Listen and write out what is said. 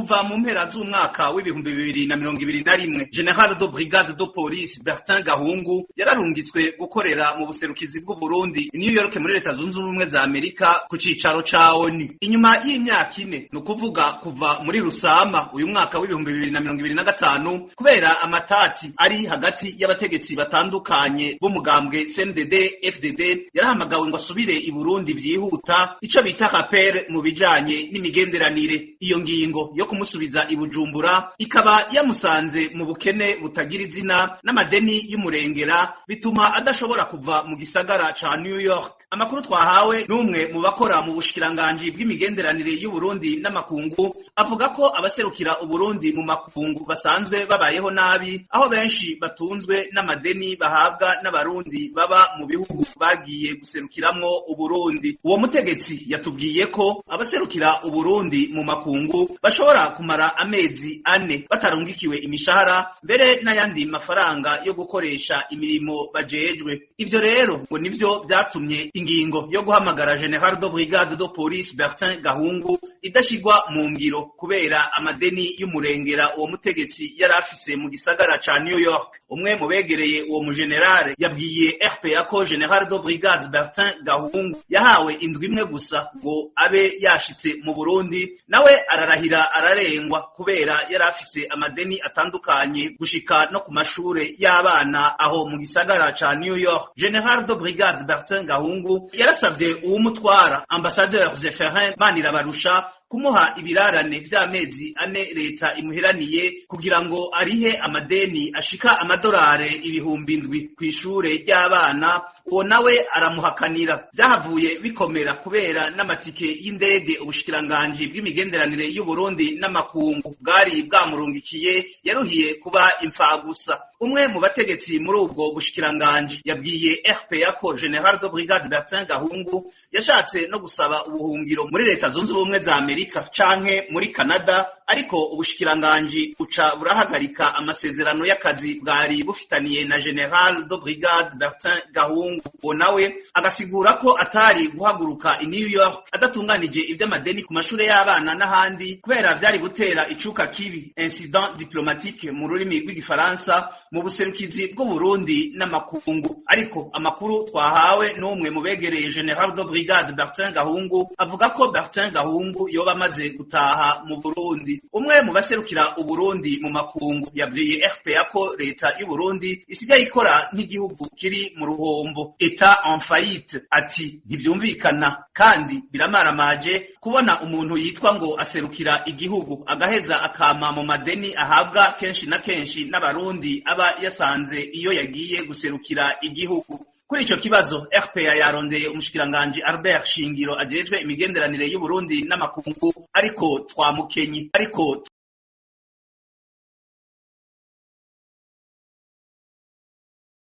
Kuva mu mpera z'umwaka w'2021, Général de Brigade de Police Bertin Gahungu yararungitswe gukorera mu buserukizi bw'u Burundi i New York muri Leta Zunze Ubumwe za Amerika ku cicaro ca ONU. Inyuma y'imyaka 4, ni ukuvuga kuva muri Rusama uyu mwaka w'2025, kubera amatati ari hagati y'abategetsi batandukanye b'umugambwe CNDD FDD, yarahamagawe ngo asubire i Burundi vyihuta, ico bita rappel mu bijanye n'imigenderanire. Iyo ngingo yo kumusubiza i Bujumbura ikaba yamusanze mu bukene butagira izina n'amadeni y'umurengera, bituma adashobora kuva mu gisagara ca New York. Amakuru twahawe n'umwe mu bakora mu bushikiranganji bw'imigenderanire y'u Burundi n'amakungu avuga ko abaserukira Uburundi mu makungu basanzwe babayeho nabi, aho benshi batunzwe n'amadeni bahabwa n'Abarundi baba mu bihugu bagiye guserukiramwo Uburundi. Uwo mutegetsi yatubwiye ko abaserukira Uburundi mu makungu bashobora kumara amezi 4 batarungikiwe imishahara, mbere n'ayandi mafaranga yo gukoresha imirimo bajejwe. Ivyo rero ngo nivyo vyatumye ingingo yo guhamagara Général de Brigade de Police Bertin Gahungu idashigwa mu ngiro, kubera amadeni y'umurengera uwo mutegetsi yari afise mu gisagara ca New York. Umwe mu begereye uwo mugenerale yabwiye RPA ko Général de Brigade Bertin Gahungu yahawe indwi imwe gusa ngo abe yashitse mu Burundi, nawe ararahira ararengwa kubera yari afise amadeni atandukanye gushika no ku mashure y'abana aho mu gisagara ca New York. Général de Brigade Bertin Gahungu yarasavye uwumutwara, Ambassadeur Zepherin Manirabarusha, kumuha ibirarane vy'amezi 4 leta imuheraniye kugira ngo arihe amadeni ashika amadolari 7,000 kw'ishure ry'abana. Uwo nawe aramuhakanira. Vyahavuye bikomera kubera n'amatike y'indege ubushikiranganji bw'imigenderanire y'u Burundi n'amakungu bwari bwamurungikiye yaruhiye kuba imfagusa. Umwe mu bategetsi muri ubwo bushikiranganji yabwiye RPA ko Général de Brigade Bertin Gahungu yashatse no gusaba ubuhungiro muri Leta Zunze Ubumwe za Amerika canke muri Canada, ariko ubushikiranganji buca burahagarika amasezerano y'akazi bwari bufitaniye na Général de Brigade Bertin Gahungu. Uwo nawe agasigura ko atari guhaguruka i New York adatunganije ivy'amadeni ku mashure y'abana n'ahandi, kubera vyari gutera icuka kibi, incident diplomatique mu rurimi rw'igifaransa, mu buserukizi bw'u Burundi n'amakungu. Ariko amakuru twahawe n'umwe mu begereye Général de Brigade Bertin Gahungu avuga ko Bertin Gahungu yoba amaze gutaha mu Burundi. Umwe mu baserukira Uburundi mu makungu yabwiye RPA ko leta y'u Burundi isigaye ikora nk'igihugu kiri mu ruhombo, État en faillite. Ati ntivyumvikana kandi biramaramaje kubona umuntu yitwa ngo aserukira igihugu agaheza akama mu madeni ahabwa kenshi na kenshi n'Abarundi aba yasanze iyo yagiye guserukira igihugu. Kuri ico kibazo RPA yarondeye umushikiranganji Albert Shingiro ajejwe imigenderanire y'u Burundi n'amakungu, ariko twamukenye. Ariko